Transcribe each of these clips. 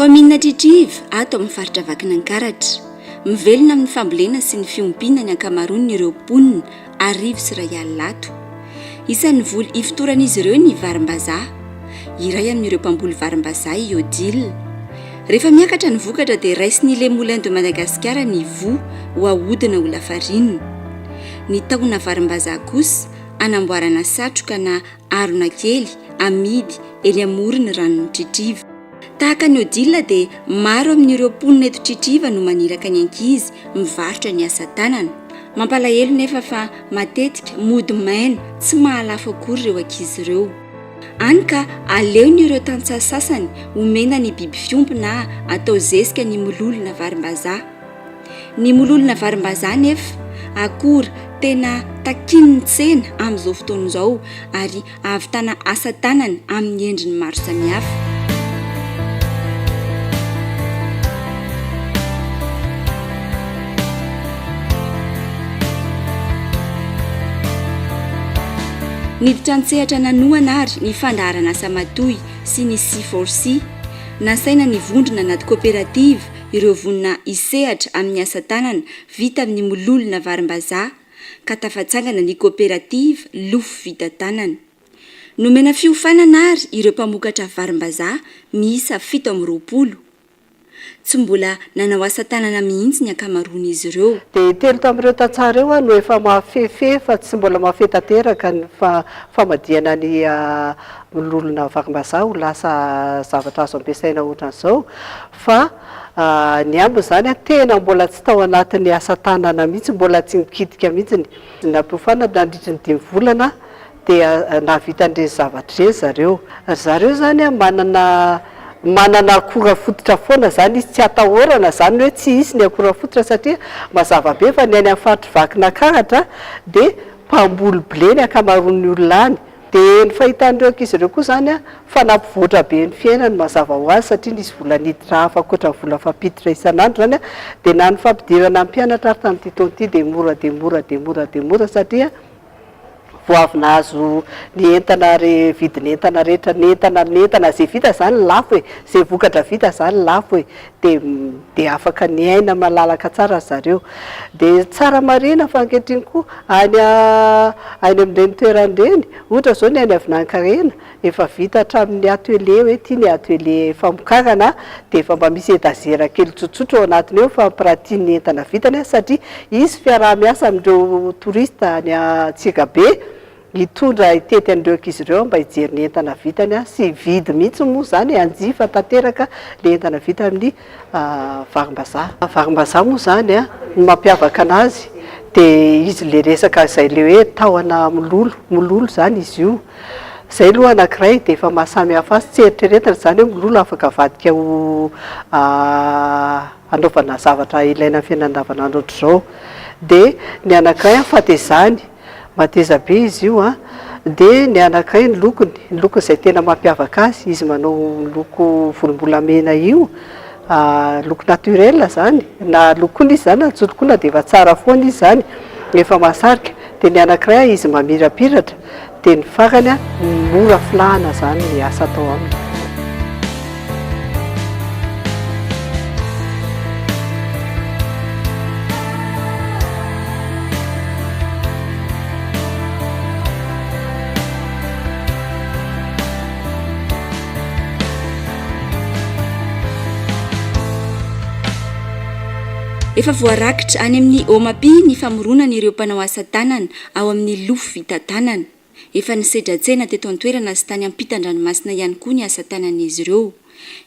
Kaominina Tritriva, ato amin'ny faritra Vakinankaratra. Mivelona amin'ny fambolena sy ny fiompiana ny ankamaroan'ireo mponina 1100 ato. Isan'ny voly ifotoran'izy ireo ny varimbazaha. Iray amin'ireo mpamboly varimbazaha i Odile. Rehefa miakatra ny vokatra dia raisin'ny Les Moulins de Madagascar ny voa ho ahodina ho lafarinina. Ny tahona varimbazaha kosa anamboarana satroka na harona kely amidy eny amoron'ny ranon'i Tritriva. Tahaka an'i Odile dia maro amin'ireo mponina eto Tritriva no maniraka ny ankizy mivarotra ny asa tanana. Mampalahelo nefa fa matetika mody maina tsy mahalafo akory ireo ankizy ireo. Any ka aleon'ireo tantsaha sasany omena ny biby fiompy na atao zezika ny mololona varimbazaha. Ny mololona varimbazaha nefa akora tena takian'ny tsena amin'izao fotoana izao ary ahavitana asa tanana amin'ny endriny maro samihafa. Niditra an-tsehatra nanohana ary ny fandaharan'asa Matoy sy ny C-for-C. Nasaina nivondrona anaty koperativa ireo vonona hisehatra amin'ny asa tanana vita amin'ny mololona varimbazaha ka tafatsangana ny koperativa Lofo Vita Tanana. Nomena fiofanana ary ireo mpamokatra varimbazaha miisa 27. Tsy mbola nanao asa tanana mihitsy ny ankamaroan'izy ireo. Dia telo tamin'ireo tantsaha ireo no efa mahafehifehy fa tsy mbola mahafehy tanteraka ny famadihana ny mololona varimbazaha ho lasa zavatra azo ampiasaina ohatran'izao fa ny ambiny izany tena mbola tsy tao anatin'ny asa tanana mihitsy, mbola tsy nikitika mihitsy. Nampiofanina nandritry ny dimy volana dia nahavita an'ireny zavatra ireny zareo. Ry zareo izany manana manana akora fototra foana izany izy, tsy atahorana izany hoe tsy hisy ny akora fototra satria mazava be fa ny any amin'ny faritr'i Vakinankaratra dia mpamboly blé ny ankamaroan'ny olona any. Dia ny fahitan'ireo ankizy ireo koa izany fa nampivoatra be ny fiainany mazava ho azy satria nisy vola niditra hafa ankoatra ny vola fampiditra isan'andro izany dia na ny fampidirana ny mpianatra ary tamin'ity taona ity dia mora dia mora dia mora dia mora satria vao avy nahazo ny entana re vidin'entana rehetra ny entana ny entana izay vita izany lafo e, izay vokatra vita izany lafo e, dia dia afaka niaina malalaka tsara ry zareo. Dia tsara marihina fa ankehitriny koa any any amin'ireny toerana ireny, ohatra izao ny any Avinankarena, efa vita hatramin'ny atelier hoe ity ny atelier famokarana, dia efa mba misy étagère kely tsotsotra ao anatiny ao fampirantiany ny entana vitany satria hisy fiaraha-miasa amin'ireo touriste any Antsirabe, Hitondra hitety an'ireo ankizy ireo aho mba hijery ny entana vitany sy hividy mihitsy moa izany, hanjifa tanteraka ilay entana vita amin'ny varimbazaha. Varimbazaha moa izany ny mampiavaka anazy dia izy ilay resaka izay ilay hoe tahona mololo, mololo izany izy io. Izay aloha anankiray dia efa maha samy hafa azy, tsy eritreretina izany hoe mololo afaka avadika ho hanaovana zavatra ilaina amin'ny fiainana andavanandro ohatr'izao. Dia ny anankiray fatezany. Mateza be izy io an! Dia ny anankiray ny lokony, ny lokony izay tena mampiavaka azy, izy manao loko volombolamena io, loko naturel izany, na lokoina izy izany na tsy lokoina dia efa tsara foana izy izany, efa mahasarika. Dia ny anankiray izy mamirapiratra, dia ny farany mora filahana izany ny asa atao aminy. Efa voarakitra any amin'ny OMAPI ny famoronana ireo mpanao asa tanana ao amin'ny lofo vita tanana. Efa nisedra tsena teto an-toerana sy tany ampitan-dranomasina ihany koa ny asa tanan'izy ireo.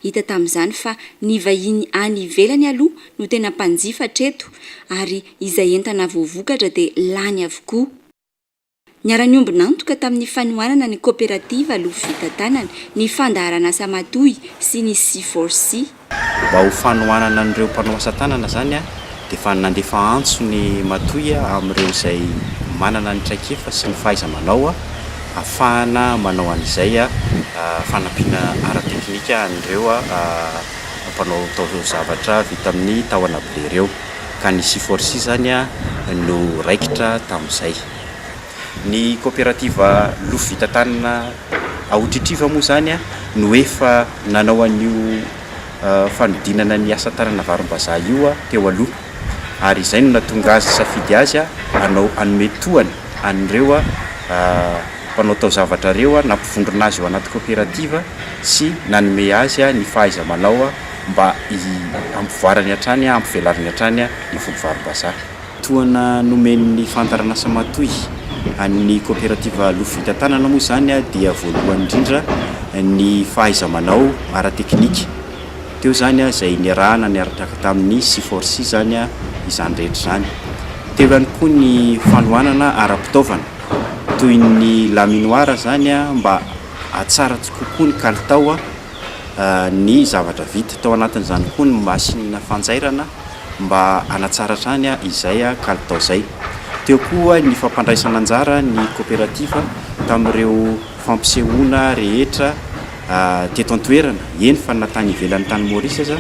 Hita tamin'izany fa ny vahiny any ivelany aloha no tena mpanjifa hatreto ary izay entana voavokatra dia lany avokoa. Niara-niombon'antoka tamin'ny fanohanana ny kaoperativa Lofo Vita Tanana, ny fandaharan'asa Matoy sy ny C-for-C. Mba ho fanohanana an'ireo mpanao asa tanana izany dia efa nandefa antso ny Matoy amin'ireo izay manana ny traikefa sy ny fahaiza-manao ahafahana manao an'izay fanampiana ara-teknika an'ireo mpanao taozavatra vita amin'ny tahona blé ireo. Ka ny C-for-C izany no raikitra tamin'izay. Ny kaoperativa Lofo Vita Tanana ao Tritriva moa izany no efa nanao an'io. fanodinana ny asa tanana varimbazaha io teo aloha ary izay no nahatonga azy nisafidy azy hanao hanome tohana an'ireo mpanao taozavatra ireo, nampivondrona azy ao anaty koperativa sy nanome azy ny fahaiza-manao mba hampivoarany hatrany, hampivelarany hatrany ny voly varimbazaha. Tohana nomen'ny fandaharanasa Matoy an'ny koperativa Lofo Vita Tanana moa izany dia voalohany indrindra ny fahaiza-manao ara-teknika. Teo izany izay niarahana niaraka tamin'ny Siforcy izany izany rehetra izany. Teo ihany koa ny fanohanana ara-pitaovana toy ny laminoir izany mba hahatsara kokoa ny kalitao ny zavatra vita. Tao anatin'izany koa ny machine fanjairana mba hanatsara hatrany izay kalitao izay. Teo koa ny fampandraisana anjara ny koperativa tamin'ireo fampisehoana rehetra teto an-toerana, eny fa na tany ivelany tany Maurice aza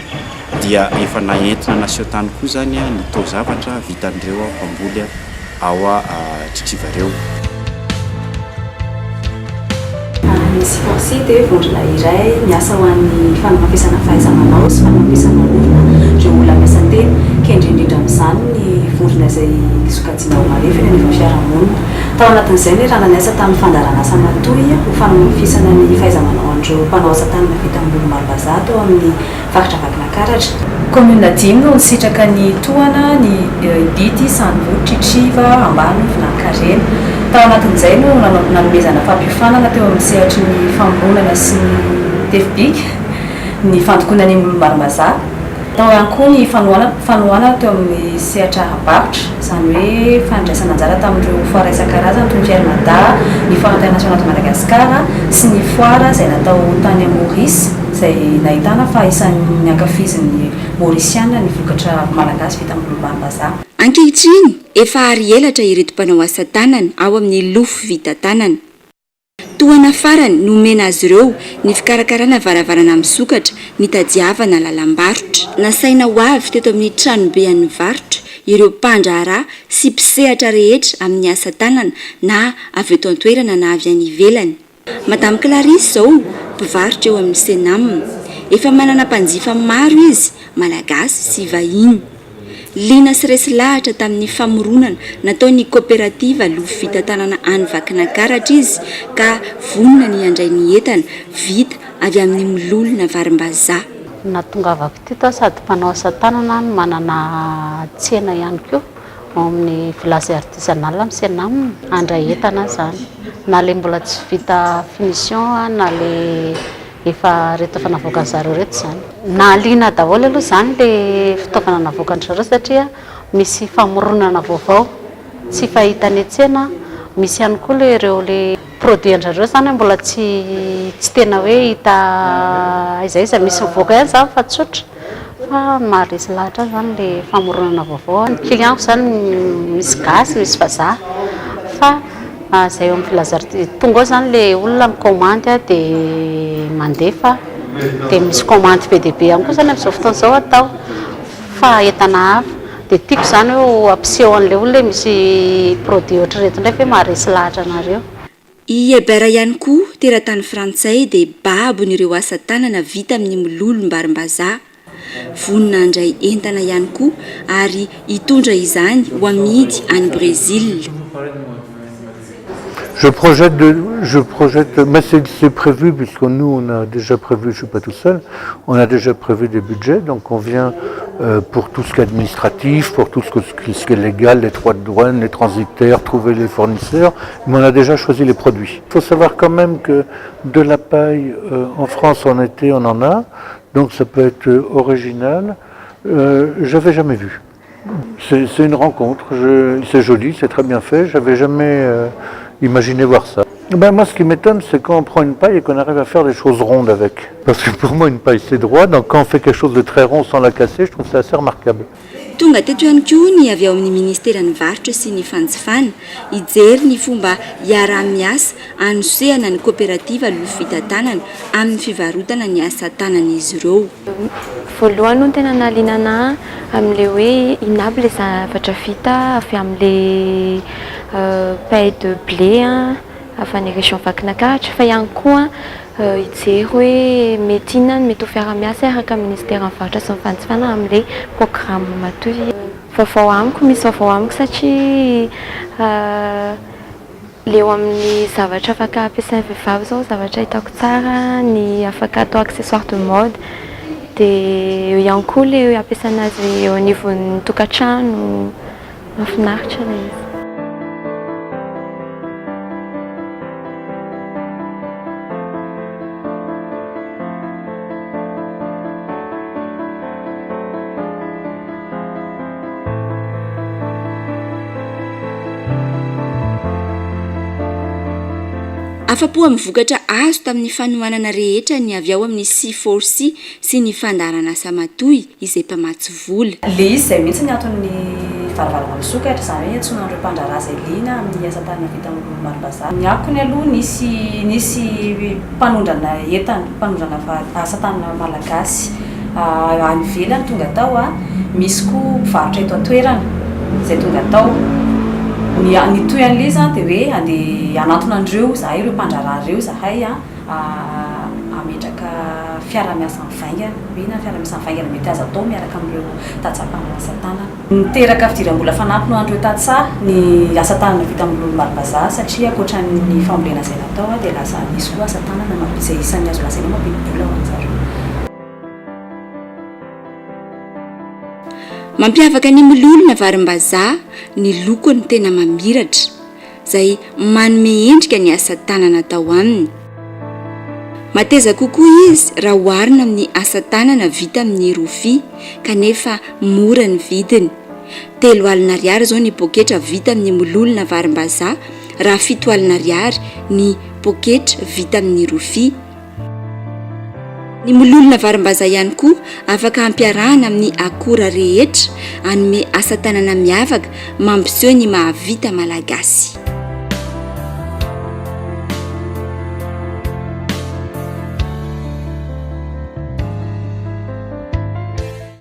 dia efa naentina naseho tany koa izany ny taozavatra vitan'ireo mpamboly ao Tritriva ireo. Ny Siforsi dia vondrona iray miasa ho an'ny fanamafisana fahaiza-manao sy fanamafisana orina ireo olona miasa tena. Kendrena indrindra amin'izany ny vondrona izay sokajiana ho marefo eny anivon'ny fiarahamonina. Tao anatin'izay ny niarahana-niasa tamin'ny fandaharanasa Matoy ho fanamafisana ny fahaiza-manao an'ireo mpanao asa tanana vita amin'ny volom-barimbazaha tao amin'ny faritra Vakinankaratra. Kaominina dimy no nisitraka ny tohana, ny Ibity, Sanivory, Tritriva, Ambano, Vinanikarena. Tao anatin'izay no nanomezana fampiofanana teo amin'ny sehatry ny famoronana sy ny tefibika, ny fandokoana ny molom-barimbazaha. Tao ihany koa ny fanohanana teo amin'ny sehatra ara-barotra, izany hoe fandraisana anjara tamin'ireo foara isan-karazany toy ny Fier Mada, ny Foire Internationale de Madagascar sy ny foara izay natao tany Maurice izay nahitana fa isan'ny ankafizin'ny Maurisiana ny vokatra malagasy vita amin'ny volom-barimbazaha. Ankehitriny, efa ary elatra ireto mpanao asa tanana ao amin'ny Lofo Vita Tanana. Tohana farany nomena azy ireo ny fikarakarana varavarana misokatra nitadiavana lalam-barotra. Nasaina ho avy teto amin'ny tranobean'ny varotra ireo mpandraharaha sy mpisehatra rehetra amin'ny asa tanana na avy eto an-toerana na avy any ivelany. Madame Clarisse izao mpivarotra eo amin'ny Cenam. Efa manana mpanjifa maro izy, malagasy sy vahiny. Liana sy resy lahatra tamin'ny famoronana nataon'ny kaoperativa Lofo Fitantanana any Vakinankaratra izy ka vonona ny handray ny entana vita avy amin'ny mololona varimbazaha. Nahatongavako teto aho sady mpanao asa tanana no manana tsena ihany koa ao amin'ny village artisanal amin'ny Cenam. Handray entana aho izany na ilay mbola tsy vita finition na ilay Efa reto efa navoakan zareo reto izany. Nahaliana daholo aloha izany le fitaovana navoakan-dry zareo satria misy famoronana vaovao tsy fahita any an-tsena, misy ihany koa le ireo le produit an-dry zareo izany mbola tsy tsy tena hoe hita aiza aiza, misy mivoaka ihany izany fa tsotra fa ny maharesy lahatra ahy izany le famoronana vaovao, ny client-ko izany misy gasy misy vazaha fa Zay eo amin'ny filazarty, tonga ao zany le olona mikaomandy de mandefa, de misy kaomandy be dia be ihany koa zany amin'izao fotoana izao atao fa entana hafa, de tiako zany hoe ho ampiseho an'le olona hoe misy produit ohatr'ireto indray ve maharesy lahatra anareo. I Hébert ihany koa, teratany frantsay, dia babon'ireo asa tanana vita amin'ny mololom-barimbazaha. Vonona handray entana ihany koa ary hitondra izany ho amidy any Brezila. Je projette de, je projette, mais c'est prévu puisque nous on a déjà prévu, je suis pas tout seul, on a déjà prévu des budgets, donc on vient pour tout ce qui est administratif, pour tout ce qui est légal, les droits de douane, les transitaires, trouver les fournisseurs, mais on a déjà choisi les produits. Il faut savoir quand même que de la paille en France en été on en a, Donc ça peut être original. Euh, J'avais jamais vu. C'est une rencontre, c'est joli, c'est très bien fait, j'avais jamais euh, imaginé voir ça. Ben moi ce qui m'étonne c'est quand on prend une paille et qu'on arrive à faire des choses rondes avec. Parce que pour moi une paille c'est droit, donc quand on fait quelque chose de très rond sans la casser, je trouve ça assez remarquable. Tonga teto ihany koa ny avy ao amin'ny ministeran'ny varotra sy ny fanjifana hijery ny fomba hiaraha-miasa hanosehana ny koperativa Lofo Fitantanana amin'ny fivarotana ny asa tanan'izy ireo. Voalohany aloha ny tena nahaliana anà amin'ilay hoe inona aby ilay zavatra vita avy amin'ilay paille de blé avy any région Vakinankaratra fa ihany koa. hijery hoe mety inona no mety ho fiaraha-miasa hiaraka amin'ny Ministeran'ny Varotra sy ny Fanjifana amin'ilay programme matoy. Vaovao amiko, misy vaovao amiko satria le eo amin'ny zavatra afaka ampiasain'ny vehivavy izao zavatra hitako tsara ny afaka atao accessoire de mode dia eo ihany koa le ampiasaina azy eo anivon'ny tokantrano, mahafinaritra ilay izy. Afa-po amin'ny vokatra azo tamin'ny fanohanana rehetra ny avy ao amin'ny C-for-C sy ny fandaharanasa Matoy izay mpamatsy vola. Ilay izy izay mihitsy ny anton'ny varavarana misokatra, izany hoe iantsoana an'ireo mpandraharaha izay liana amin'ny asa tanana vita amin'ny varimbazaha. Ny akony aloha nisy nisy mpanondrana entana, mpanondrana asa tanana malagasy any ivelany tonga tao, misy koa mpivarotra eto an-toerana izay tonga tao. Ny ny toy an'ilay izy dia hoe andeha hanantona an'ireo izahay, ireo mpandraharaha ireo izahay hametraka fiaraha-miasa mivaingana, hoe inona ny fiaraha-miasa mivaingana mety azo atao miaraka amin'ireo tantsaha mpanao asa tanana. Niteraka fidiram-bola fanampiny ho an'ireo tantsaha ny asa tanana vita amin'ny lolom-barim-bazaha satria ankoatra ny fambolena izay natao dia lasa nisy koa asa tanana izay isan'ny azo lazaina hoe mampidi-bola ho an-jareo. Mampiavaka ny mololo na varim-bazaha ny lokony tena mamiratra. izay manome endrika ny asa tanana atao aminy. Mateza kokoa izy raha oharina amin'ny asa tanana vita amin'ny rofia, kanefa mora ny vidiny. 30 ariary izao ny poketra vita amin'ny mololo na varimbazaha, raha 70 ariary ny poketra vita amin'ny rofia. Ny mololona varimbazaha ihany koa afaka ampiarahana amin'ny akora rehetra hanome asa tanana miavaka mampiseho ny mahavita malagasy.